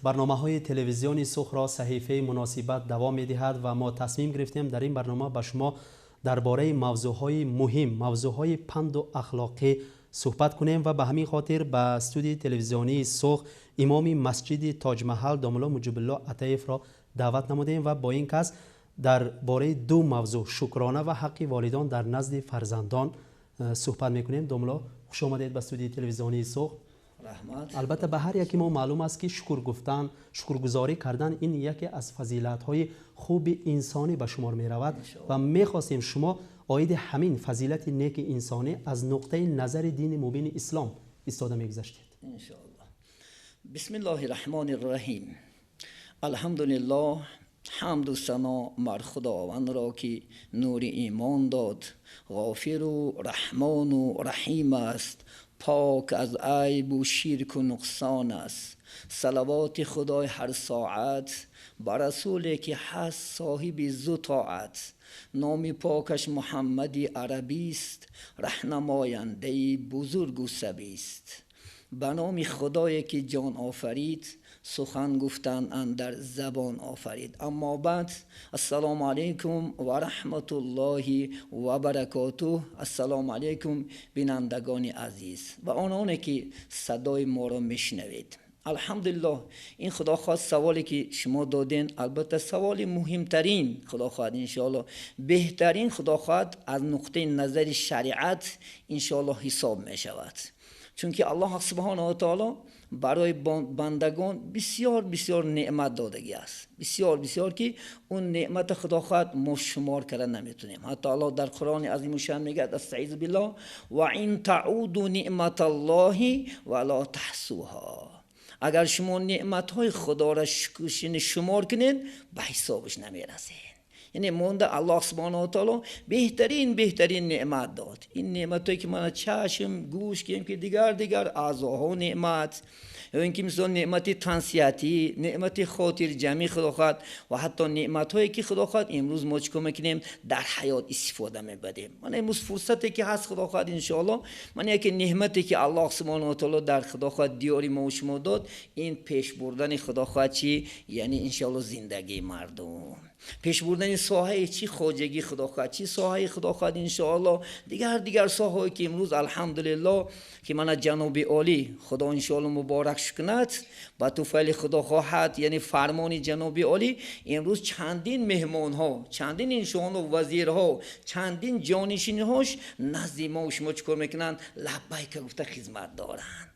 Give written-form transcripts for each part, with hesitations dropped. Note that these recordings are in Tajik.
Барномаҳои телевизиони Суғдро саҳифаи муносибат давом медиҳад ва мо тасмим гирифтем дар ин барнома ба шумо дар бораи мавзӯъҳои муҳим, мавзӯъҳои панду ахлоқӣ суҳбат кунем ва ба ҳамин хотир ба студияи телевизионии Суғд имоми масҷиди Тоҷмаҳал домулло Муҷибулло Атаевро даъват намудем ва бо ин кас дар бораи ду мавзӯъ, шукрона ва ҳаққи волидон дар назди фарзандон, суҳбат мекунем. Домулло, хуш омадед ба студияи телевизионии Суғд. Раҳмат. Албатта, ба ҳар яке мо маълум аст, ки шукр гуфтан, шукргузорӣ кардан ин яке аз фазилатҳои хуби инсонӣ ба шумор меравад ва мехостем шумо оиди ҳамин фазилати неки инсонӣ аз нуқтаи назари дини мубини ислом истода мегузаштед. Иншоаллоҳ. Бисмиллоҳи раҳмони раҳим. Алҳамдулиллоҳ, ҳамду сано бар Худовандро, ки нури имон дод, ғофиру раҳмону раҳим аст, пок аз айбу ширку нуқсон аст. Салавоти Худои ҳар соат ба расуле, ки ҳаст соҳиби зу тоат, номи покаш Муҳаммади арабист, раҳнамояндаи бузургу сабист. Ба номи Худое, ки ҷон офарид, сухан гуфтан андар забон офарид. Аммо баъд, ассалому алайкум ва раҳматуллоҳи ва баракотуҳ. Ассалому алайкум, бинандагони азиз ва ононе, ки садои моро мешунавед. Алҳамдулиллоҳ, ин, Худо хост, саволе, ки шумо доден, албатта, саволи муҳимтарин, Худо хоҳад, иншоалло, беҳтарин, Худо хоҳад, аз нуқтаи назари шариат, иншоалло, ҳисоб мешавад, чунки Аллоҳ субҳонаҳу ва таоло барои бандагон бисёр бисёр неъмат додагӣ аст, бисёр бисёр, ки он неъмата, Худо хоҳад, мо шумор карда наметунем. Ҳатто Аллоҳ дар Қуръони азимушшаън мегӯяд: астаизу биллоҳ, ва ин таъуду неъматаллоҳи ва ла таҳсуҳо. Агар шумо неъматҳои Худоро шумор кунед, ба ҳисобаш намерасед. Яъне монда Аллоҳ субҳонаҳу ва таоло беҳтарин, беҳтарин неъмат дод. Ин неъматҳое, ки мана чашм, гӯш, ки дигар дигар аъзоҳо неъмат, ё ин ки мисол неъмати тансиҳатӣ, неъмати хотирҷамъӣ, Худо хоҳад, ва ҳатто неъматҳое, ки, Худо хоҳад, имрӯз мо чӣ кор мекунем, дар ҳаёт истифода мебарем. Мана имрӯз фурсате, ки ҳаст, Худо хоҳад, иншоалло, мана яке неъмате, ки Аллоҳ субҳонаҳу ва таоло дар, Худо хоҳад, диёри мо шумо дод, ин пеш бурдани, Худо хоҳад, чӣ, яъне, иншоалло, зиндагии мардум, пеш бурдани соҳаи чӣ, хоҷагӣ, Худо хоҳад, чӣ соҳаи, Худо хоҳад, иншоалло, дигар дигар соҳаҳое, ки имрӯз, алҳамдулилло, ки мана ҷаноби олӣ, Худо, иншоалло, муборак кунад, ба туфайли, Худо хоҳад, яъне фармони ҷаноби олӣ, имрӯз чандин меҳмонҳо, чандин, иншоалло, вазирҳо, чандин ҷонишинҳош назди мо шумо чӣ кор мекунанд? Лаббайка гуфта хизмат доранд.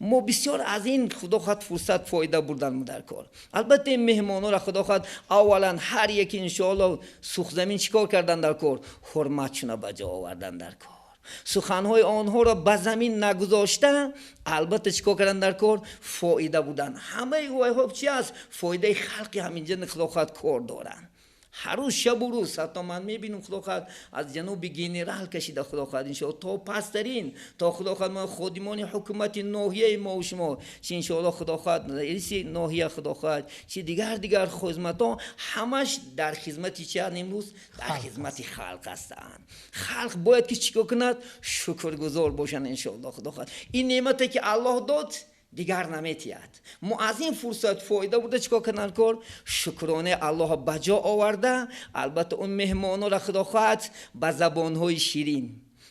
Мо бисёр аз ин, Худо хоҳад, фурсат фоида бурдан дар кор. Албатта, ин меҳмонҳоро, Худо хоҳад, аввалан ҳар яке, иншоалло, сухзамин чӣ кор кардан дар кор? Ҳурматшуна ба ҷо овардан дар кор, суханҳои онҳоро ба замин нагузошта, албатта, чӣ кор кардан дар кор? Фоида будан. Ҳамаи вайҳо чи аст? Фоидаи халқи ҳаминҷа, Худо хоҳад, кор доранд ҳар рӯз, шабу рӯз. Ҳатто ман мебинам, Худо хоҳад, аз ҷаноби генерал кашида, Худо хоҳад, иншоалло, то пасттарин, то, Худо хоҳад, мо ходимони ҳукумати ноҳияи мо шумо, чи, иншоалло, Худо хоҳад, раиси ноҳия, Худо хоҳад, чи дигар дигар хизматҳо, ҳамаш дар хизмати чи ҳаст имрӯз? Дар хизмати халқ ҳастанд. Халқ бояд ки чӣ кор кунад? Шукргузор бошанд, иншоалло, Худо хоҳад. Ин неъмате, ки Аллоҳ дод, дигар наметиҳад. Мо аз ин фурсат фоида бурда чӣ кор кардан кор? Шукронаи Аллоҳро ба ҷо оварда, албатта, он меҳмонҳоро, Худо хоҳад, ба забонҳои ширин,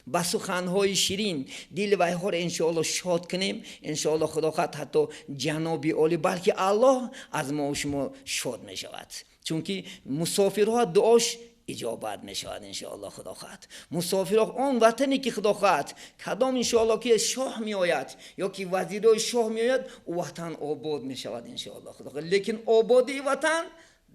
ба суханҳои ширин дили вайҳоро, иншоалло, шод кунем. Иншоалло, Худо хоҳад, ҳатто ҷаноби олӣ, балки Аллоҳ аз мо шумо шод мешавад, чунки мусофирҳо дуош иҷобат мешавад, иншоалло, Худо хоҳад. Мусофирҳо, он ватане, ки, Худо хоҳад, кадом, иншоалло, ки шоҳ меояд ё ки вазирои шоҳ меояд, ӯ ватан обод мешавад, иншоалло, Худо хоҳад. Лекин ободии ватан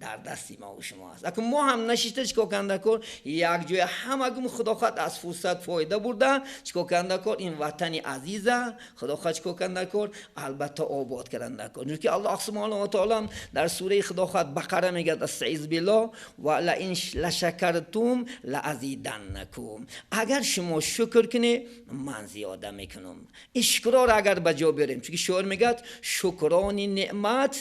дар дасти мо шумо аст. Акун мо ҳам нашиста чӣ кор кардан кор? Якҷоя ҳамагум, Худо хоҳад, аз фурсат фоида бурда чӣ кор кардан кор? Ин ватани азиза, Худо хоҳад, чӣ кор кардан кор? Албатта, обод кардан кор, чунки Аллоҳ субҳонаҳу ва таоло дар сураи, Худо хоҳад, Бақара мегӯяд: астаизу биллоҳ, ва лаин лашакартум лаазиданнакум. Агар шумо шукр кунед, ман зиёда мекунам. Ин шукрро агар ба ҷо биёрем, чунки шоир мегӯяд: шукрони неъмат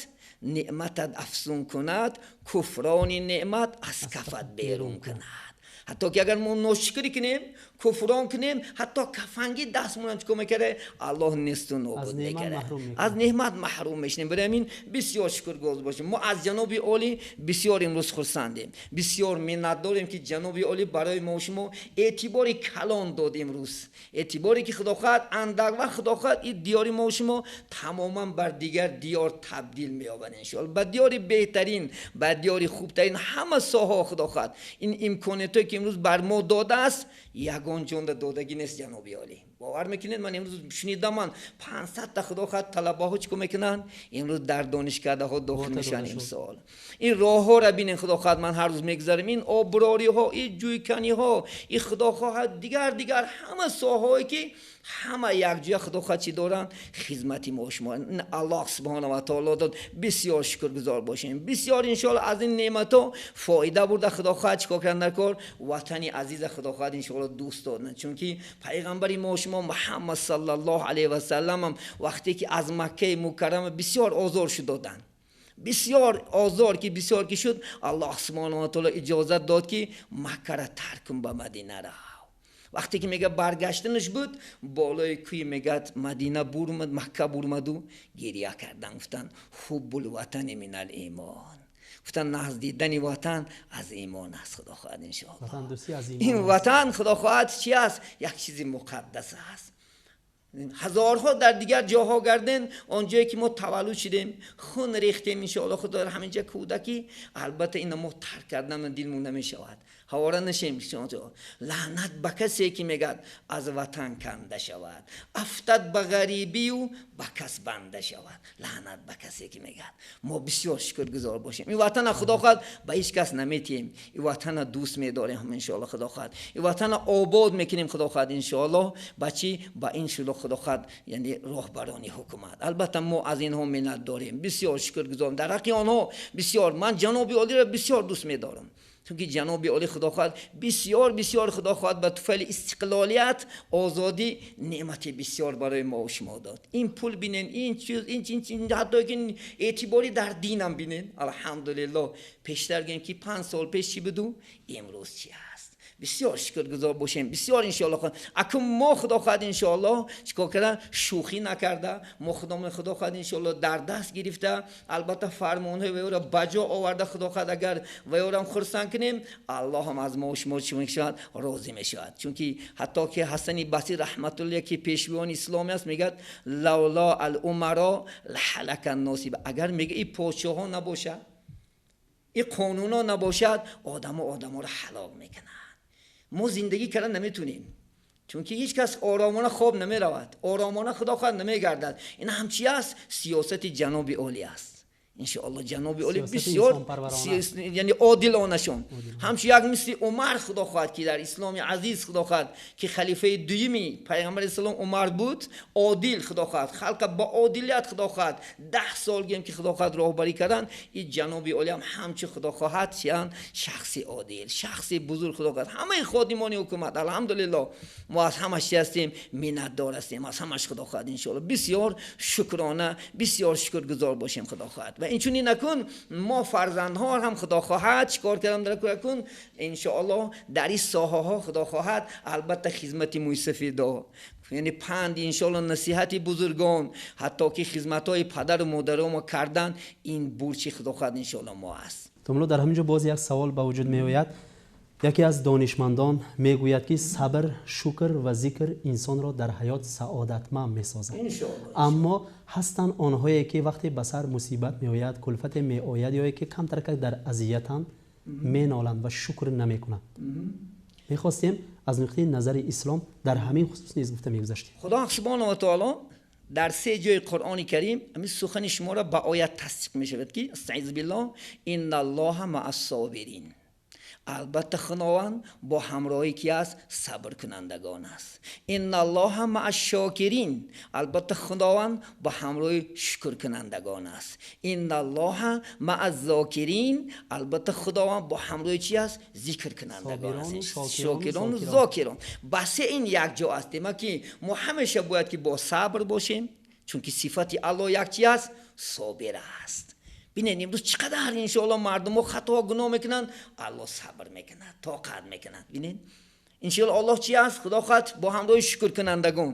неъматат афзун кунад, куфрони неъмат аз кафат берун кунад. Ҳатто ки агар мо ношукрӣ кунем, куфрон кунем, ҳатто кафанги дастмонам чикор мекарда? Аллоҳ несту нобуд мекарда, аз неъмат маҳрум мешавем. Барои ҳамин бисёр шукргузор бошем. Мо аз ҷаноби олӣ бисёр имрӯз хурсандем, бисёр миннат дорем, ки ҷаноби олӣ барои мо шумо эътибори калон дод имрӯз. Эътиборе ки худо хоҳад андак вақт худо хоҳад ин диёри мо шумо тамоман бар дигар диёр табдил меёбад иншоаллоҳ, ба диёри беҳтарин, ба диёри хубтарин ҳама соҳаҳо худо хоҳад. Ин имкониятҳое ки имрӯз бар мо додааст, ягон ҷонда додагӣ нест ҷаноби олӣ. Бовар мекунед, ман имрӯз шунидам, ман 500 та худо хоҳад талабаҳо чӣ кор мекунанд имрӯз дар донишкадаҳо дохил мешаванд имсол. Ин роҳҳоро бинед худо хоҳад, ман ҳар рӯз мегузарам, ин оброриҳо, ин ҷӯйканиҳо, ин худо хоҳад дигар дигар ҳама соҳаҳое ки ҳама якҷоя худо хоҳад чӣ доранд хизмати мо шумо. Аллоҳ субҳонаҳу ва таоло дод. Бисёр шукргузор бошем, бисёр иншоаллоҳ аз ин неъматҳо фоида бурда худо хоҳад чӣ кор кардан дар кор ватани азиза худо хоҳад иншоаллоҳ дӯст додан. Чунки пайғамбари мо шумо Муҳаммад саллаллоҳу алайҳи васаллам ҳам вақте ки аз Маккаи Мукаррама бисёр озор шуд доданд, бисёр озор ки бисёр ки шуд, Аллоҳ субҳонаҳу ва таоло иҷозат дод ки Маккаро тарк кун, ба Мадина рав. Вақте ки мега баргаштанаш буд, болои кӯи мегад Мадина бурмад, Макка бурмаду гиря кардан, гуфтанд ҳуббул ватани минал имон, гуфтанд наздидани ватан аз имон аст. Худо хоҳад иншоаллоҳ ин ватан худо хоҳад чи аст? Як чизи муқаддас аст. Ҳазорҳо дар дигар ҷоҳо гарден, он ҷое ки мо таваллуд шудем, хун рехтем иншоаллоҳ худо ҳаминҷа кӯдакӣ, албатта ина мо тарк кардан дилмон намешавад. Ҳавора нашем. Лаънат ба касе ки мегӯяд аз ватан канда шавад, афтад ба ғарибию ба кас банда шавад. Лаънат ба касе ки мегӯяд. Мо бисёр шукргузор бошем. Ин ватана худо хоҳад ба ҳеҷ кас наметиҳем. Ин ватана дӯст медорем иншоаллоҳ худо хоҳад. Ин ватана обод мекунем худо хоҳад иншоаллоҳ. Ба чӣ? Ба ин шудо худо хоҳад, яъне роҳбарони ҳукумат. Албатта мо аз инҳо миннат дорем, бисёр шукргузорем дар ҳаққи онҳо. Бисёр ман ҷаноби олиро бисёр дӯст медорам, чунки ҷаноби олӣ худо хоҳад бисёр бисёр худо хоҳад ба туфайли истиқлолият, озодӣ неъмати бисёр барои мо шумо дод. Ин пул бинен, ин чиз, ин чин, ҳатто ки эътиборӣ дар динам бинен. Алҳамдулиллоҳ, пештар гӯем ки 5 сол пеш чӣ буду, имрӯз чӣ аст. Бисёр шукргузор бошем, бисёр иншоаллоҳ. Акун мо худо хоҳад иншоаллоҳ чикор карда, шӯхӣ накарда, мо худомон худо хоҳад иншоаллоҳ дар даст гирифта, албатта фармонҳои вайро ба ҷо оварда худо хоҳад агар вайрам хурсанд кунем, Аллоҳ ҳам аз мо шумо чӣ мешавад? Розӣ мешавад. Чунки ҳатто ки Ҳасани Басри раҳматуллоҳ ки пешвоёни исломӣ аст мегӯяд лавла алумаро лаҳалака ннос. Агар мега ин подшоҳо набошад, ин қонунҳо набошад, одамо одаморо ҳалок мекунанд. Мо зиндагӣ кардан наметунем, чунки ҳеҷ кас оромона хоб намеравад, оромона худо хоҳад намегардад. Ин ҳам чи аст? Сиёсати ҷаноби олӣ аст. Иншоаллоҳ ҷаноби олӣ бисёр яъне одилонашон ҳамчун як мисли Умар худо хоҳад ки дар исломи азиз худо хоҳад ки халифаи дуюми пайғамбари ислом Умар буд, одил худо хоҳад халқа ба одилият худо хоҳад 10 сол гӯем ки худо хоҳад роҳбарӣ кардан. Ин ҷаноби олӣ ҳам ҳамчун худо хоҳад чиян шахси одил, шахси бузург худо хоҳад. Ҳамаи ходимони ҳукумат алҳамдулиллоҳ мо аз ҳамаш чи ҳастем? Миннатдор ҳастем аз ҳамаш худо хоҳад иншоаллоҳ. Бисёр шукрона, бисёр шукргузор бошем худо хоҳад. Ва инчунин накун мо фарзандҳо ҳам худо хоҳад чикор кардам дар кун иншоаллоҳ дар ин соҳаҳо худо хоҳад албатта хизмати мӯйсафедо, яъне панд иншоаллоҳ насиҳати бузургон, ҳатто ки хизматҳои падару модаро мо кардан, ин бурчи худо хоҳад иншоаллоҳ мо аст. Тумло дар ҳамин ҷо боз як савол ба вуҷуд меояд. Яке аз донишмандон мегӯяд ки сабр, шукр ва зикр инсонро дар ҳаёт саодатманд месозад. Аммо ҳастанд онҳое ки вақте ба сар мусибат меояд, кулфате меояд ё ки камтарак дар азиятанд, меноланд ва шукр намекунанд. Мехостем аз нуқтаи назари ислом дар ҳамин хусус низ гуфта мегузаштем. Худо субҳонаҳу ва таоло дар 3 ҷои Қуръони Карим ҳамин сухани шуморо ба оят тасдиқ мешавад ки астаизу биллоҳ инналлоҳа маас-собирин. Албатта Худованд бо ҳамроҳӣ ки аст? Сабркунандагон аст. Инналлоҳа мааш-шокирин. Албатта Худованд бо ҳамроҳи шукркунандагон аст. Инналлоҳа мааз-зокирин. Албатта Худованд бо ҳамроҳи чи аст? Зикркунандагон аст. Шокирон ва зокирон. Бас ин якҷо аст. Демак ки мо ҳамеша бояд ки бо сабр бошем, чунки сифати Аллоҳ як чи аст? Собир аст. Бинед имрӯз чӣ қадар иншоаллоҳ мардумҳо хато гуноҳ мекунанд, Аллоҳ сабр мекунад, тоқат мекунад. Бинед иншоаллоҳ Аллоҳ чӣ аст? Худо хоҳад бо ҳамроҳи шукркунандагон.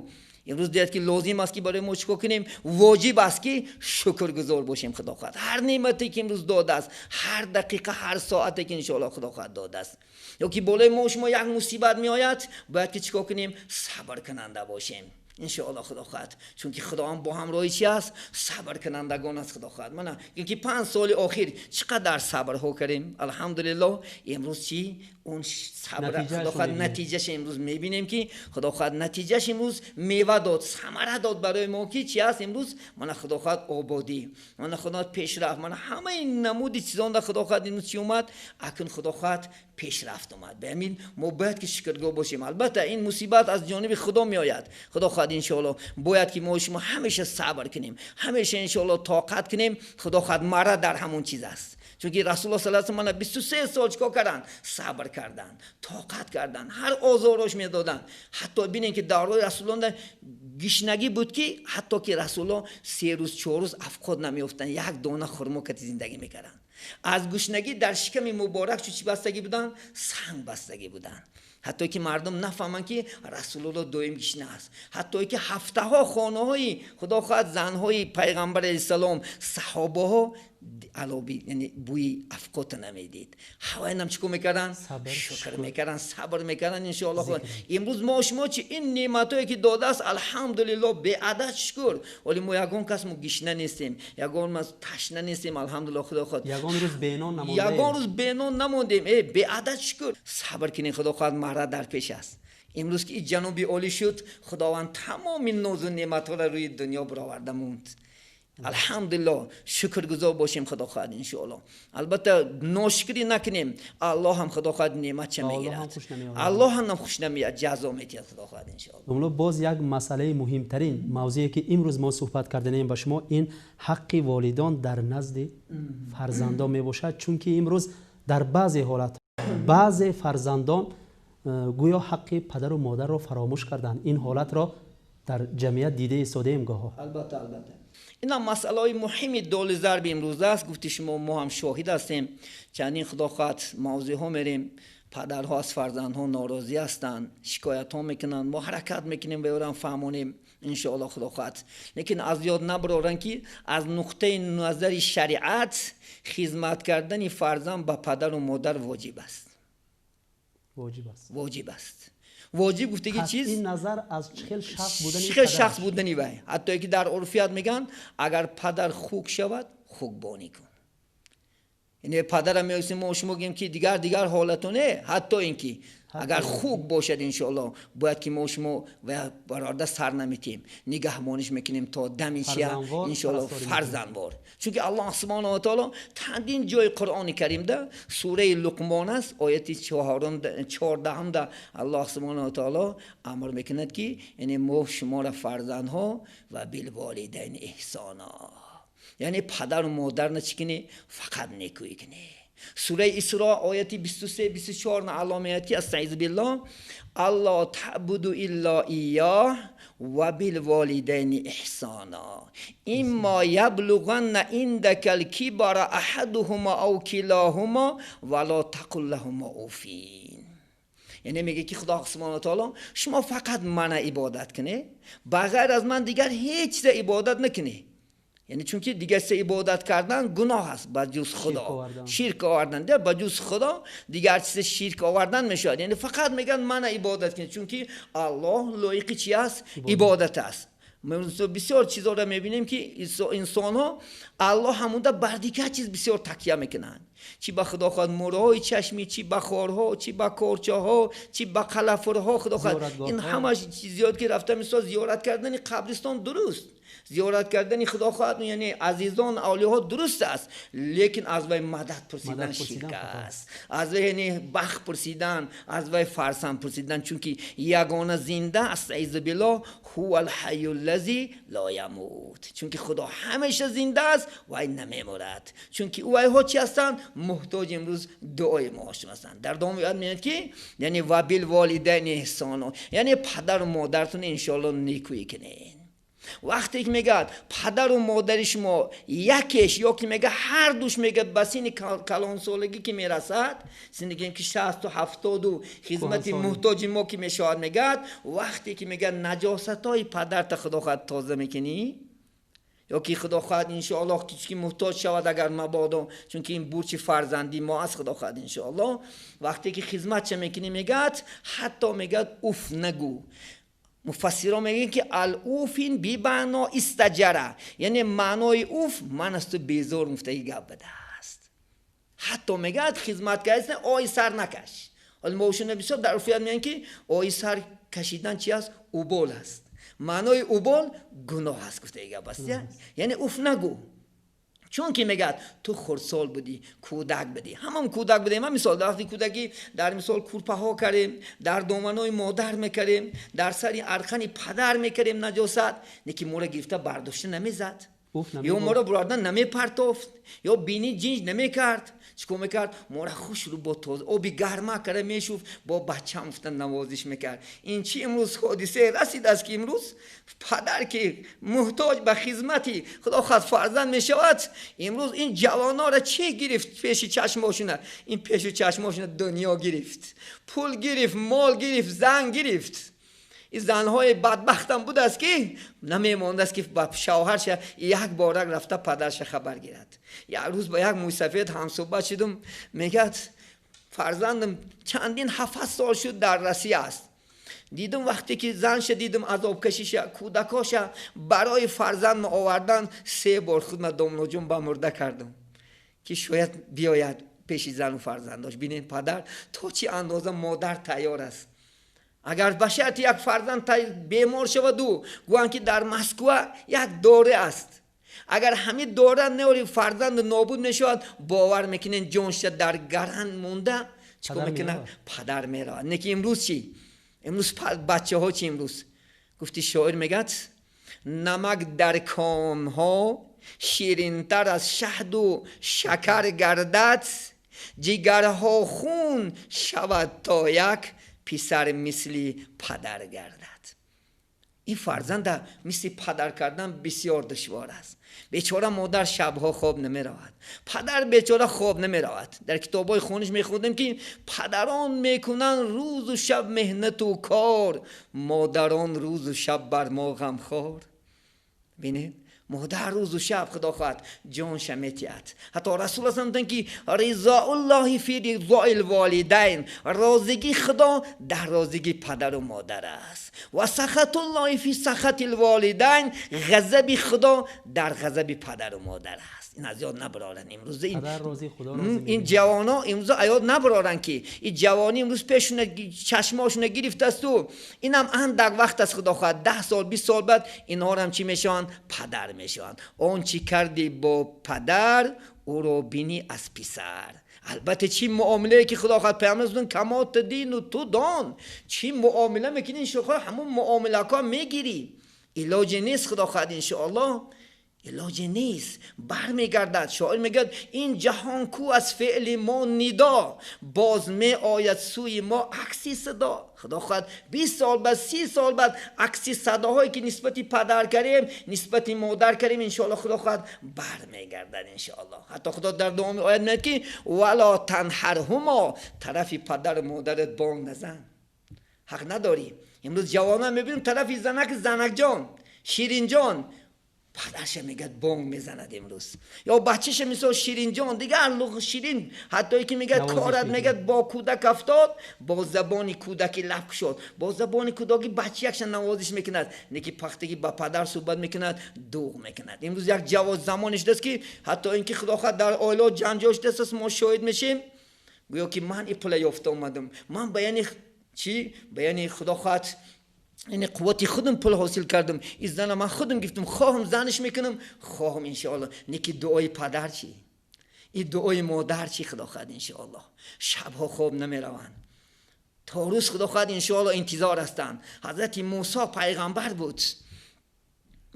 Имрӯз дид ки лозим аст ки барои мо чикор кунем? Воҷиб аст ки шукргузор бошем. Худо хоҳад ҳар неъмате ки имрӯз додааст, ҳар дақиқа, ҳар соате ки иншоаллоҳ Худо хоҳад додааст. Ё ки болои мо шумо як мусибат меояд, бояд ки чикор кунем? Сабркунанда бошем. Иншоаллоҳ Худо хоҳад, чунки Худо ҳам бо ҳамроҳи чӣ аст? Сабркунандагон аст. Худо хоҳад. Мана инки 5 соли охир чӣ қадар сабрҳо кардем, алҳамдулиллоҳ. Имрӯз чӣ? Он сабр Худо хоҳад натиҷааш имрӯз мебинем ки Худо хоҳад натиҷааш имрӯз мева дод, самара дод барои мо ки чӣ аст имрӯз? Мана Худо хоҳад ободӣ, мана Худо пешрафт, мана ҳамаи намуди чизон дар Худо хоҳад имрӯз чӣ омад? Акун Худо хоҳад пешрафт омад. Ба ҳамин мо бояд ки шукргузор бошем. Албатта ин мусибат аз ҷониби Худо меояд. Худо хоҳад иншоаллоҳ бояд ки мо шумо ҳамеша сабр кунем, ҳамеша иншоаллоҳ тоқат кунем. Худо хоҳад мара дар ҳамон чиз аст. Чунки Расулуллоҳ саллаллоҳу алайҳи васаллам 23 сол чикор карданд? Сабр карданд, тоқат карданд, ҳар озорош медоданд. Ҳатто бинед ки давраи Расулуллоҳ гишнагӣ буд ки ҳатто ки Расулуллоҳ 3 рӯз 4 рӯз афқод намеёфтанд, як дона хурмо кати зиндагӣ мекарданд. Аз гушнагӣ дар шиками муборак чӣ бастагӣ буданд? Санг бастагӣ буданд. Ҳатто ки мардум нафаҳманд ки Расулуллоҳ доим гишна аст. Ҳатто ки ҳафтаҳо хонаҳои Худо хоҳад занҳои пайғамбар алайҳиссалом, саҳобаҳо алоби, яъне бӯи афқота намедид. Ҳавайнам чӣ кор мекарданд? Шукр мекарданд, сабр мекарданд. Иншоаллоҳ имрӯз мо шумо чи ин неъматҳое ки додааст, алҳамдулиллоҳ, беадад шукр. Вале мо ягон кас мо гишна нестем, ягон мо ташна нестем, алҳамдулиллоҳ. Худо хоҳад ягон рӯз бенон намондем, ягон рӯз бенон намондем. Беадад шукр. Сабр кунед, Худо хоҳад маҳра дар пеш аст. Имрӯз ки ҷануби олӣ шуд, Худованд тамоми нозу неъматҳоро рӯи дунё бароварда монд. Алҳамдулиллоҳ, шукргузор бошем Худо хоҳад иншоаллоҳ. Албатта ношукрӣ накунем, Аллоҳ ҳам Худо хоҳад неъматча мегирад, Аллоҳ ҳам хуш намеяд, ҷазо медиҳад Худо хоҳад иншоаллоҳ. Домло, боз як масъалаи муҳимтарин мавзӯе ки имрӯз мо суҳбат карданем ба шумо, ин ҳаққи волидон дар назди фарзандон мебошад. Чунки имрӯз дар баъзе ҳолат баъзе фарзандон гӯё ҳаққи падару модарро фаромӯш карданд. Ин ҳолатро дар ҷамъият дида истодаем гоҳо. Албатта, албатта ин масъалаҳои муҳими доли зарби имрӯз аст. Гуфти шумо, мо ҳам шоҳид ҳастем. Чандин Худо хоҳад мавзӯъҳо мерем, падарҳо аз фарзандҳо норозӣ ҳастанд, шикоятҳо мекунанд. Мо ҳаракат мекунем ба ёрам фаҳмонем иншоаллоҳ Худо хоҳад. Лекин аз ёд набароранд ки аз нуқтаи назари шариат хизмат кардани фарзанд ба падару модар воҷиб аст. Воҷиб аст. Воҷиб аст. Воҷиб гуфтаги чиз ин назар аз чӣ хел шахс будани, чӣ хел шахс будани вай. Ҳатто ки дар урфият мегӯянд агар падар хук шавад, хукбонӣ кун. Яъне падара меёсем мо шумо гӯем ки дигар ҳолато не, ҳатто ин ки агар хук бошад иншоаллоҳ бояд ки мо шумо барода сар наметем, нигаҳбониш мекунем то дами чия иншоаллоҳ фарзандвор. Чунки Аллоҳ субҳонаҳу ва таоло чандин ҷои Қуръони Каримда, сураи Луқмон аст, ояти 14 Аллоҳ субҳонаҳу ва таоло амр мекунад ки яъне мо шуморо фарзандҳо ва билволидайни эҳсона, яъне падару модарна чӣ кунӣ? Фақат некӯӣ кунӣ. Сураи Исро ояти 23-24 Аллоҳ мегӯяд ки астаизу биллоҳ алло таъбуду илло иёҳ ва билволидайни эҳсона имма яблуғанна индака алкибара аҳадуҳума ав килоҳума ва ло тақул лаҳума уфин. Яъне мегӯяд ки Худо субҳонаҳу ва таоло шумо фақат мана ибодат кунед, ба ғайр аз ман дигар ҳеҷ чиза ибодат накунед. Яъне чунки дигар чиз ибодат кардан гуноҳ аст ба ҷуз Худо, ширк овардан, ба ҷуз Худо дигар чиз ширк овардан мешавад. Яъне фақат мегӯянд мана ибодат кунед, чунки Аллоҳ лоиқи чи аст? Ибодат аст. Бисёр чизҳоро мебинем ки инсонҳо Аллоҳ ҳамонда бар дигар чиз бисёр такя мекунанд. Чи ба Худо хоҳад мӯраҳои чашмӣ, чи ба хорҳо, чи ба корчаҳо, чи ба қалафурҳо. Худо хоҳад ин ҳамаш зиёд ки рафта мисол зиёрат кардани қабристон дуруст, зиёрат кардани Худо хоҳад яъне азизон авлиёҳо дуруст аст, лекин аз вай мадад пурсидан ширк аст, аз вай яъне бахт пурсидан, аз вай фарзанд пурсидан. Чунки ягона зинда астаизу биллоҳ ҳува алҳайю аллази ло ямут. Чунки Худо ҳамеша зинда аст, вай намемурад. Чунки вайҳо чи ҳастанд? Муҳтоҷ имрӯз дуои мо ҳастанд. Дар давоми оят мегӯяд ки яъне ва билволидайни эҳсоно, яъне падару модаратон иншоаллоҳ некӯӣ кунед. Вақте ки мегӯяд падару модари шумо якеш ё ки мега ҳар душ мегӯяд ба синни калонсолагӣ ки мерасад, синни ки 60-70 хизмати муҳтоҷи мо ки мешавад, мегӯяд вақте ки мегӯяд наҷосатҳои падарта худо хоҳад тоза мекунӣ, ё ки худо хоҳад иншоаллоҳ ки муҳтоҷ шавад агар мабодо, чунки ин бурчи фарзанди мо аст, худо хоҳад иншоаллоҳ вақте ки хизматша мекунӣ, мегӯяд ҳатто мегӯяд уф нагӯ. Муфассирон мегӯянд ки ал-уфин бибаъно истаҷара, яъне маънои уф ман аз ту безор гуфтаи гап будааст. Ҳатто мегӯяд хизмат кардааст, ои сар накаш. Ҳоло мо шуна бисёр дар урфият мегӯянд ки ои сар кашидан чи аст? Убол аст. Маънои убол гуноҳ аст гуфтаи гап аст. Яъне уф нагӯ. Чунки мегӯяд ту хурдсол будӣ, кӯдак будӣ, ҳамон кӯдак будем. Ман мисол дар вақти кӯдакӣ дар мисол курпаҳо кардем, дар доманои модар мекардем, дар сари арқани падар мекардем наҷосат, лекин моро гирифта бардошта намезад, ё моро бурардан намепартофт, ё бини ҷинҷ намекард. Чӣ кор мекард? Моро хушрӯ бо тоза оби гарма карда мешуфт, бо бачам гуфта навозиш мекард. Ин чи имрӯз ҳодисае расидааст ки имрӯз падар ки муҳтоҷ ба хизмати худо хоҳад фарзанд мешавад, имрӯз ин ҷавонора чӣ гирифт пеши чашмошуна? Ин пеши чашмошуна дунё гирифт, пул гирифт, мол гирифт, зан гирифт. Ин занҳои бадбахтам будааст ки намемондааст ки ба шавҳарша як борак рафта падарша хабар гирад. Як рӯз ба як мӯйсафед ҳамсӯҳбат шудум, мегӯяд фарзандам чандин 7 сол шуд дар Россия аст. Дидум вақте ки занша дидум азобкашиша, кӯдакоша барои фарзанд овардан 3 бор худма домлоҷон ба мурда кардум ки шояд биёяд пеши зану фарзандош. Бинед падар то чӣ андоза модар тайёр аст. Агар ба шарти як фарзанд бемор шаваду гӯянд ки дар Москва як доре аст, агар ҳамин дора неори фарзанд нобуд мешавад, бовар мекунед ҷонша дар гаран монда чӣ кор мекунад? Падар меравад. Не ки имрӯз чӣ? Имрӯз бачаҳо чӣ имрӯз? Гуфти шоир мегӯяд намак дар конҳо ширинтар аз шаҳду шакар гардад, ҷигарҳо хун шавад то як писар мисли падар гардад. Ин фарзанда мисли падар кардан бисёр душвор аст. Бечора модар шабҳо хоб намеравад, падар бечора хоб намеравад. Дар китобҳои хониш мехондем ки падарон мекунанд рӯзу шаб меҳнату кор, модарон рӯзу шаб бар мо ғамхор. Бинед, модар рӯзу шаб худо хоҳад ҷонша метиҳад. Ҳатто расул аслам гуфтанд ки ризоуллоҳи фи ризоил волидайн, розигии худо дар розигии падару модар аст. Ва сахатуллоҳи фи сахатил волидайн, ғазаби худо дар ғазаби падару модар аст. Ин аз ёд набароранд имрӯз. Ин ҷавоно имрӯз аз ёд набароранд ки ин ҷавонӣ имрӯз пешуна чашмошуна гирифтасту инам андак вақт аст худо хоҳад 10 сол 20 сол баъд инҳорам чӣ мешаванд? Падар мешаванд. Он чӣ кардӣ бо падар ӯро бинӣ аз писар. Албатта чӣ муомилае ки худо хоҳад паёмбар гуфтанд кама тадину тудон, чӣ муомила мекунӣ иншоаллоҳ ҳамон муомилаҳо мегирӣ. Илоҷе нест худо хоҳад иншоаллоҳ, илоҷе нест, бармегардад. Шоир мегӯяд ин ҷаҳон ку аз феъли мо нидо, боз меояд сӯи мо акси садо. Худо хоҳад 20 сол баъд 30 сол баъд акси садоҳое ки нисбати падар кардем, нисбати модар кардем, иншоаллоҳ худо хоҳад бармегардад иншоаллоҳ. Ҳатто худо дар давоми оят мегӯяд ки вала танҳарҳумо, тарафи падару модарат бонг назан, ҳақ надорӣ. Имрӯз ҷавонон мебинем тарафи занак, занакҷон, ширинҷон, падарша мегӯяд бонг мезанад имрӯз, ё бачаша мисол ширинҷон, дигар луғ ширин, ҳаттое ки мегӯяд корат мегӯяд бо кӯдак афтод, бо забони кӯдаки лаб кушод, бо забони кӯдаки бачаякша навозиш мекунад, неки пахтагӣ ба падар суҳбат мекунад, дуғ мекунад. Имрӯз як ҷавоз замоне шудааст ки ҳатто ин ки худо хоҳад дар оилаҳо ҷанҷол шудааст, мо шоҳид мешем, гӯё ки ман ин пула ёфта омадам, ман ба яъне чӣ, ба яъне худо хоҳад яъне қуввати худам пул ҳосил кардам, ин зана ман худам гирифтам, хоҳам занаш мекунам, хоҳам иншоаллоҳ. Неки дуои падар чӣ, ин дуои модар чӣ, худо хоҳад иншоаллоҳ. Шабҳо хоб намераванд, то рӯз худо хоҳад иншоаллоҳ интизор ҳастанд. Ҳазрати Мусо пайғамбар буд.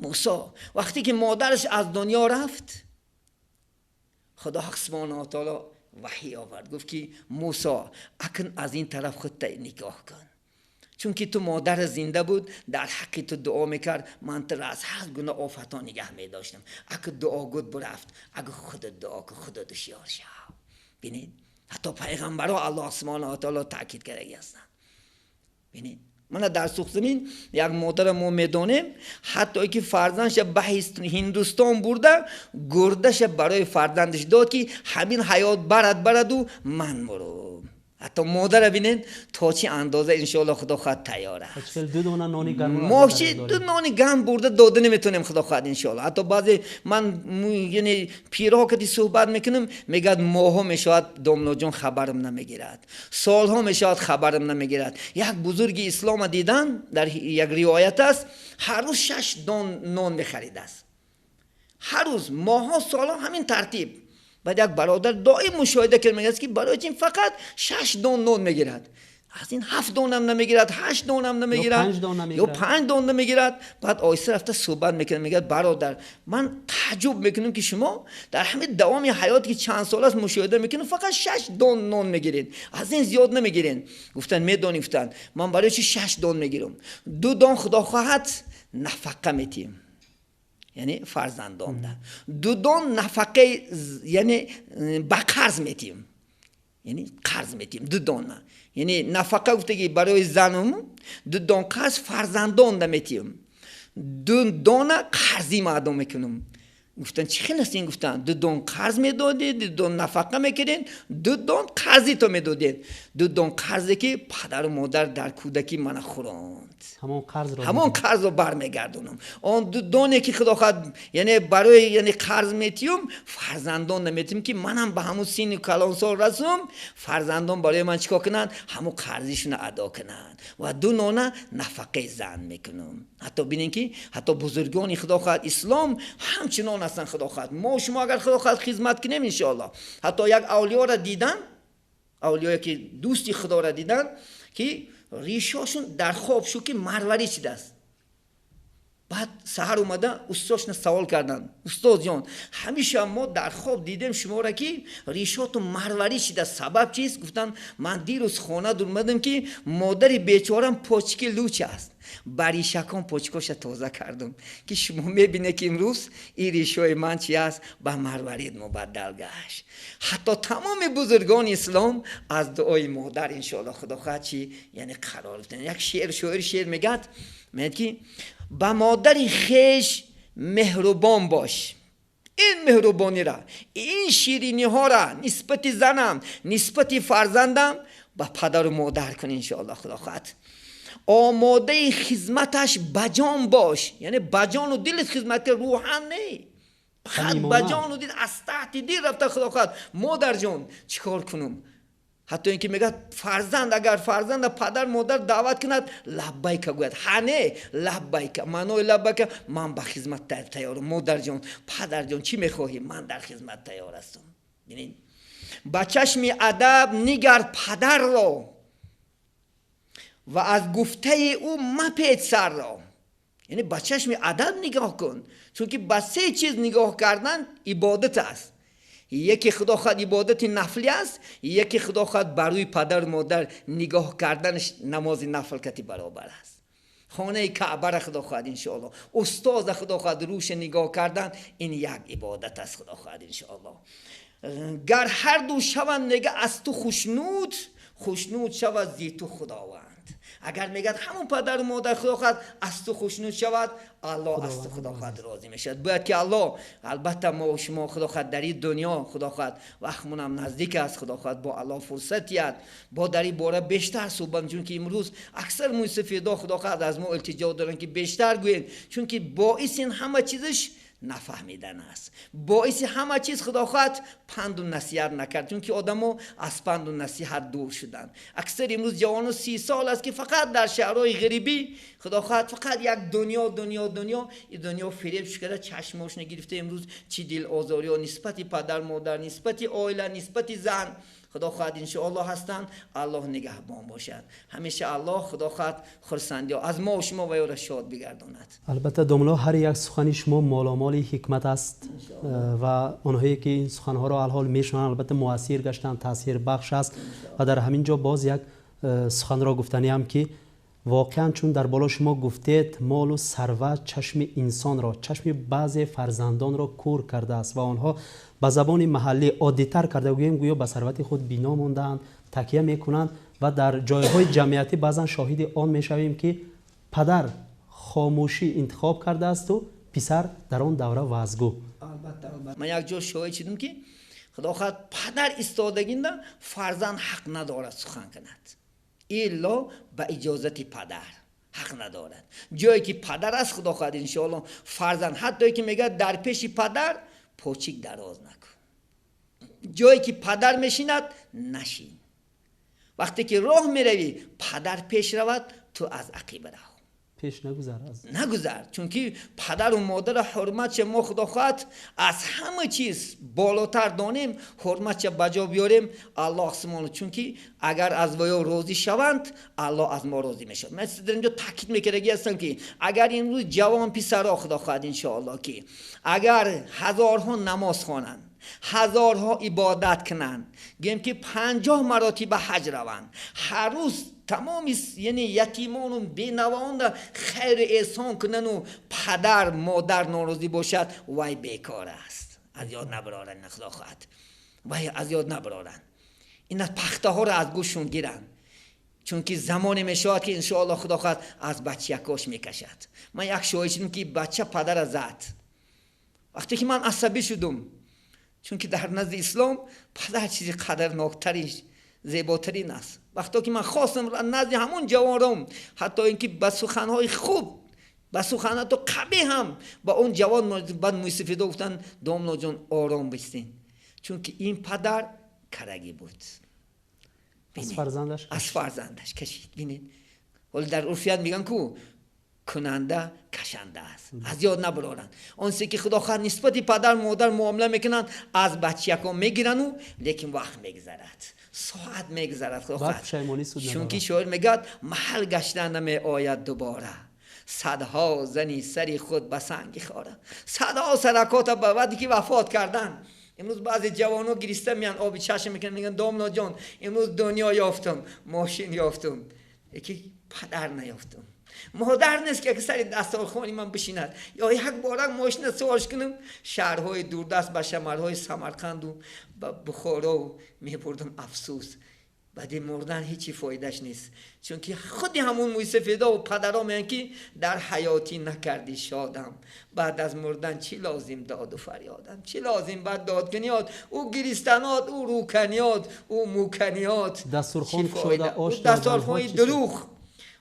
Мусо вақте ки модараш аз дунё рафт, худо ҳақ субҳонаҳу ва таоло ваҳй овард, гуфт ки Мусо акн аз ин тараф худта нигоҳ кун. Чунки ту модар зинда буд, дар ҳаққи ту дуо мекард, ман туро аз ҳар гуна офатҳо нигаҳ медоштам. Агар дуо гуд бурафт, агар худат дуо кун, худат ҳушёр шав. Бинед, ҳатто пайғамбарҳо Аллоҳ субҳонаҳу ва таъоло таъкид кардаги ҳастанд. Бинед, мана дар Суғзамин як модарро мо медонем, ҳатто ки фарзандша ба Ҳиндустон бурда, гурдаша барои фарзандаш дод, ки ҳамин ҳаёт барад бараду ман мурам. Ҳатто модарро бинед то чӣ андоза иншоаллоҳ Худо хоҳад тайёр аст. Ду дона нони гарм мо чи ду нони гарм бурда дода наметавонем, Худо хоҳад иншоаллоҳ. Ҳатто баъзе ман яъне пирҳо кади суҳбат мекунам, мегӯяд моҳҳо мешавад домлоҷон хабарам намегирад, солҳо мешавад хабарам намегирад. Як бузурги ислома дидан дар як ривоят аст, ҳар рӯз 6 дон нон мехаридааст, ҳар рӯз, моҳҳо, солҳо ҳамин тартиб. Баъд як бародар доим мушоҳида кард, мегӯяд ки барои чин фақат 6 дон нон мегирад, аз ин 7 донам намегирад, 8 донам намегирад, ё 5 дон намегирад. Баъд оҳиста рафта суҳбат мекунад, мегӯяд бародар, ман таъҷуб мекунам ки шумо дар ҳамин давоми ҳаёт ки чанд сол аст мушоҳида мекунам, фақат 6 дон нон мегиред, аз ин зиёд намегиред. Гуфтанд медонӣ, гуфтанд ман барои чи 6 дон мегирам? 2 дон Худо хоҳад нафақа метиҳем, яъне фарзандонда, 2 дон нафақаи яъне ба қарз метиҳем, яъне қарз метиҳем 2 дона, яъне нафақа гуфтаги барои занум 2 дон қарз фарзандонда метиҳем, 2 дона қарзи маъдум мекунам. Гуфтанд чӣ хел аст ин? Гуфтанд 2 дон қарз медодед, 2 дон нафақа мекардед, 2 дон қарзи то медодед, 2 дон қарзе ки падару модар дар кӯдакӣ мана хӯронд, ҳамон қарзро бармегардонам. Он 2 доне ки Худо хоҳад яъне барои яъне қарз метиҳум, фарзандон наметиҳум, ки манам ба ҳамун синни калонсол расум, фарзандон барои ман чикор кунанд? Ҳамун қарзишонро адо кунанд. Ва 2 нона нафақаи зан мекунам. Ҳатто бинед ки ҳатто бузургони Худо хоҳад ислом ҳамчунон ҳастанд. Худо хоҳад мо шумо агар Худо хоҳад хизмат кунем иншоаллоҳ. Ҳатто як авлиёро дидан, авлиёе ки дӯсти Худоро дидан, ки ришошон дар хоб шуд ки марварӣ шудааст. Баъд саҳар омада устодшона савол карданд: устодҷон, ҳамеша мо дар хоб дидем шуморо ки ришотон марварӣ шудааст, сабаб чист? Гуфтанд ман дирӯз хона омадам ки модари бечорам почки луч аст, ба ришакон почкоша тоза кардам, ки шумо мебинед ки имрӯз ин ришои ман чи аст, ба марварид мубаддал гашт. Ҳатто тамоми бузургони ислом аз дуои модар иншоаллоҳ Худо хоҳад чи яъне қарор гирифтанд. Як шеър, шоир шеър мегӯяд, мегӯяд ки ба модари хеш меҳрубон бош. Ин меҳрубонира, ин шириниҳора нисбати занам, нисбати фарзандам ба падару модар кун иншоаллоҳ Худо хоҳад. Омодаи хизматаш ба ҷон бош, яъне ба ҷону дилат хизмат кун, рӯҳан не, фақат ба ҷону дил, аз таҳти дил рафта Худо хоҳад. Модарҷон чӣ кор кунам? Ҳатто ин ки мегӯяд фарзанд агар фарзанда падар модар даъват кунад, лаббайка гӯяд. Ҳа не, лаббайка, маънои лаббайка ман ба хизмат тайёрам, модарҷон, падарҷон чӣ мехоҳӣ? Ман дар хизмат тайёр ҳастам. Бинед, ба чашми адаб нигар падарро ва аз гуфтаи ӯ мапеч сарро. Яъне ба чашми адаб нигоҳ кун, чунки ба се чиз нигоҳ кардан ибодат аст. Яке Худо хоҳад ибодати нафлӣ аст, яке Худо хоҳад бар рӯи падару модар нигоҳ карданаш намози нафл кати баробар аст. Хонаи Каъбаро Худо хоҳад иншоаллоҳ, устоза Худо хоҳад рӯша нигоҳ кардан, ин як ибодат аст Худо хоҳад иншоаллоҳ. Гар ҳар ду шаванд мега аз ту хушнуд, хушнуд шавад зи ту Худованд. Агар мегӯяд ҳамон падару модар Худо хоҳад аз ту хушнуд шавад, Аллоҳ аз ту Худо хоҳад розӣ мешавад. Бояд ки Аллоҳ, албатта мо шумо Худо хоҳад дар ин дунё Худо хоҳад вақтмонам наздик аст, Худо хоҳад бо Аллоҳ фурсат диҳад, бо дар ин бора бештар суҳбат, чунки имрӯз аксар мӯйсафедо Худо хоҳад аз мо илтиҷо доранд ки бештар гӯем, чунки боиси ин ҳама чизаш нафаҳмидан аст. Боиси ҳама чиз Худо хоҳад панду насиҳат накард, чунки одамо аз панду насиҳат дур шуданд. Аксар имрӯз ҷавоно 30 сол аст ки фақат дар шаҳрҳои ғарибӣ Худо хоҳад фақат як дунё, дунё, дунё, ин дунё фиреб шуда, чашмошона гирифта имрӯз чӣ дилозориҳо нисбати падар модар, нисбати оила, нисбати зан Худо хоҳад иншоаллоҳ ҳастанд. Аллоҳ нигаҳбон бошад. Ҳамеша Аллоҳ Худо хоҳад хурсандиҳо аз мо шумо ва ёро шод бигардонад. Албатта домло, ҳар як сухани шумо моломоли ҳикмат аст ва онҳое ки ин суханҳоро алҳол мешунаванд албатта муассир гаштанд, таъсирбахш аст. Ва дар ҳамин ҷо боз як суханро гуфтаниам ки Воқеан, чун дар боло шумо гуфтед, молу сарват чашми инсонро, чашми баъзе фарзандонро кур кардааст ва онҳо ба забони маҳаллӣ оддитар карда гӯем, гӯё ба сарвати худ бино мондаанд, такя мекунанд ва дар ҷойҳои ҷамъиятӣ баъзан шоҳиди он мешавем, ки падар хомӯшӣ интихоб кардаасту писар дар он давра ваъзгӯ. Албатта, албатта, ман як ҷо шоҳид шудам, ки худо хоҳад, падар истодагинда фарзанд ҳақ надорад сухан кунад, илло ба иҷозати падар ҳақ надорад. Ҷое ки падар аст, худо хоҳад, иншоалло, фарзанд ҳатто ки мегӯяд, дар пеши падар почик дароз накун, ҷое ки падар мешинад, нашин. Вақте ки роҳ меравӣ, падар пеш равад, ту аз ақиба рав. Пеш нагузар аз. Нагузар, чунки падару модара ҳурматша мо, худо хоҳад, аз ҳама чиз болотар донем, ҳурматша ба ҷо биёрем. Аллоҳ субҳону, чунки агар аз ваё розӣ шаванд, Аллоҳ аз мо розӣ мешавад. Ман дар инҷо таъкид мекардагӣ ҳастам, ки агар имрӯз ҷавон писаро, худо хоҳад, иншоаллоҳ, ки агар ҳазорҳо намоз хонанд, ҳазорҳо ибодат кунанд, гӯем ки 50 маротиба ҳаҷ раванд, ҳар рӯз тамоми, яъне ятимону бенавоонда хайру эҳсон кунану падар модар норозӣ бошад, вай бекор аст. Аз ёд набароранд, худо хоҳад, вай аз ёд набароранд, ина пахтаҳоро аз гӯшшон гиранд, чунки замоне мешавад, ки иншоалло, худо хоҳад, аз бачаякош мекашад. Ман як шоҳид шудам, ки бача падара зад. Вақте ки ман асабӣ шудум, чунки дар назди ислом падар чизи қадрноктарин, зеботарин аст. Вақто ки ман хостам назди ҳамон ҷавонром, ҳатто ин ки ба суханҳои хуб, ба суханато қабеҳ ҳам ба он ҷавон, баъд мӯйсафедо гуфтанд: «Домлоҷон, ором бистен», чунки ин падар карагӣ буд. Аз фарзандаш. Аз фарзандаш кашид. Бинед, ҳоло дар урфият мегӯянд ку кунанда кашанда аст. Аз ёд набароранд, онсе ки, худо хоҳад, нисбати падар модар муомила мекунанд, аз бачаякон мегирану, лекин вақт мегузарад, соат мегузарад, худо хоҳад, чунки шоир мегӯяд: «Маҳал гаштан намеояд дубора, садҳо зани сари худ ба санги хора». Садҳо саракота ба вақте ки вафот кардан, имрӯз баъзе ҷавонҳо гириста меянд, оби чашм мекунанд, мегӯянд: «Домлоҷон, имрӯз дунё ёфтам, мошин ёфтам, яки падар наёфтам, модар нест, ки сари дастархони ман бишинад ё як бора мошина суворш кунам, шаҳрҳои дурдаст, ба шамарҳои Самарқанду ба Бухоро мебурдам». Афсӯс, баъди мурдан ҳечи фоидаш нест, чунки худи ҳамун мӯйсафедову падаро мегӯянд, ки дар ҳаётӣ накардӣ шодам, баъд аз мурдан чӣ лозим доду фарёдам, чӣ лозим баъд додканиёт, ӯ гиристанот, ӯ рӯканиёт, ӯ мӯканиёт. Дастурхон кушода ош. Дастурхони дурӯғ,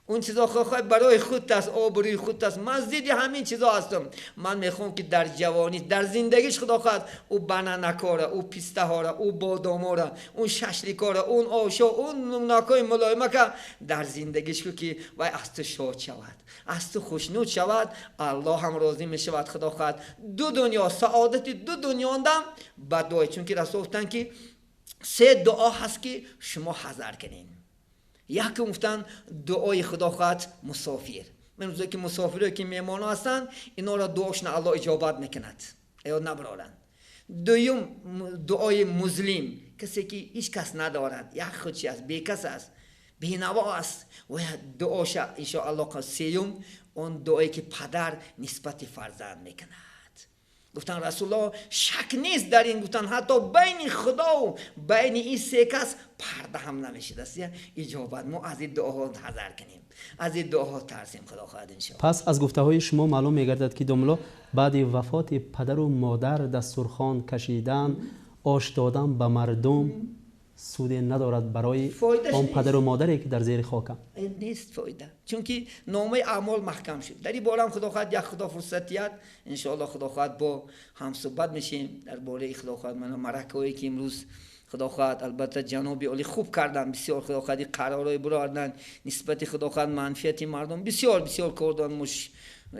он чизо хоҳ барои худ аст, обрӯи худ аст. Ман зидди ҳамин чизо ҳастам. Ман мехоҳам, ки дар ҷавонӣ, дар зиндагиш, худо хоҳад, ӯ бананакора, ӯ пистаҳора, ӯ бодомора, он шашликора, он ошо, он нунакҳои мулоимака дар зиндагиш ку, ки вай аз ту шод шавад, аз ту хушнуд шавад, Аллоҳ ҳам розӣ мешавад. Худо хоҳад, ду дунё, саодати ду дунёндам ба дуои, чунки Расул гуфтанд, ки се дуо ҳаст, ки шумо ҳазар кунед. Якум, гуфтанд, дуои, худо хоҳад, мусофир. Рӯзое ки мусофире ки меҳмоно ҳастанд, инҳоро дуошона Аллоҳ иҷобат мекунад, ёд набароранд. Дуюм, дуои музлим, касе ки ҳеҷ кас надорад, як худши аст, бекас аст, бенаво аст, ва дуоша иншоаллоҳ. Сеюм, он дуое ки падар нисбати фарзанд мекунад. Гуфтан Расулло, шак нест дар ин, гуфтан, ҳатто байни Худову байни ин се кас парда ҳам намешудааст, иҷобат. Мо аз ин дуоҳо ҳазар кунем, аз ин дуоҳо тарсем, худо хоҳад, иншоалло. Пас аз гуфтаҳои шумо маълум мегардад, ки домло, баъди вафоти падару модар дастурхон кашидан, ош додан ба мардум суде надорад барои он падару модаре, ки дар зери хоканд. Нест фоида, чунки номаи аъмол маҳкам шуд. Дар ин борам, худо хоҳад, як худо фурсат диҳад, иншоалло, худо хоҳад, бо ҳамсӯҳбат мешем дар бораи, худо хоҳад, мана маракаҳое ки имрӯз, худо хоҳад, албатта, ҷаноби олӣ хуб кардан бисёр, худо хоҳад, қарорҳое баровардан нисбати, худо хоҳад, манфиати мардум, бисёр бисёр кор доранд.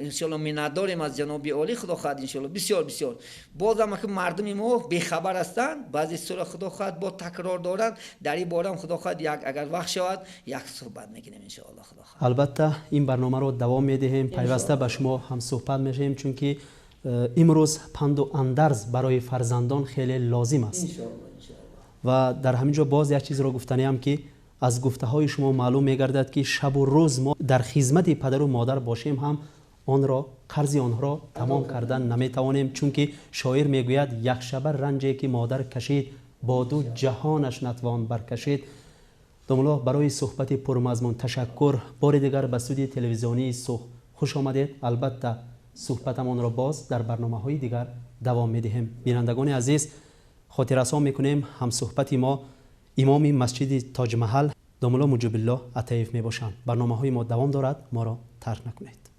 Иншоалло, миннатдорем аз ҷаноби олӣ, худо хоҳад, иншоалло, бисёр бисёр. Бозам ки мардуми мо бехабар ҳастанд, баъзе сура, худо хоҳад, бо такрор доранд. Дар ин борам, худо хоҳад, як агар вақт шавад, як суҳбат мекунем, иншоалло, худо хоҳад. Албатта, ин барномаро давом медиҳем, пайваста ба шумо ҳамсӯҳбат мешавем, чунки имрӯз панду андарз барои фарзандон хеле лозим аст. Ва дар ҳамин ҷо боз як чизро гуфтаниам, ки Аз гуфтаҳои шумо маълум мегардад, ки шабу рӯз мо дар хизмати падару модар бошем ҳам, онро қарзи онҳоро тамом кардан наметавонем, чунки шоир мегӯяд: «Якшаба ранҷе ки модар кашид, бо ду ҷаҳонаш натвон баркашид». Домулло, барои суҳбати пурмазмун ташаккур. Бори дигар ба студияи телевизионии Суғд хуш омадед. Албатта, суҳбатамонро боз дар барномаҳои дигар давом медиҳем. Бинандагони азиз, хотиррасон мекунем, ҳамсуҳбати мо имоми масҷиди Тоҷмаҳал домулло Муҷибулло Атаев мебошанд. Барномаҳои мо давом дорад, моро тарк накунед.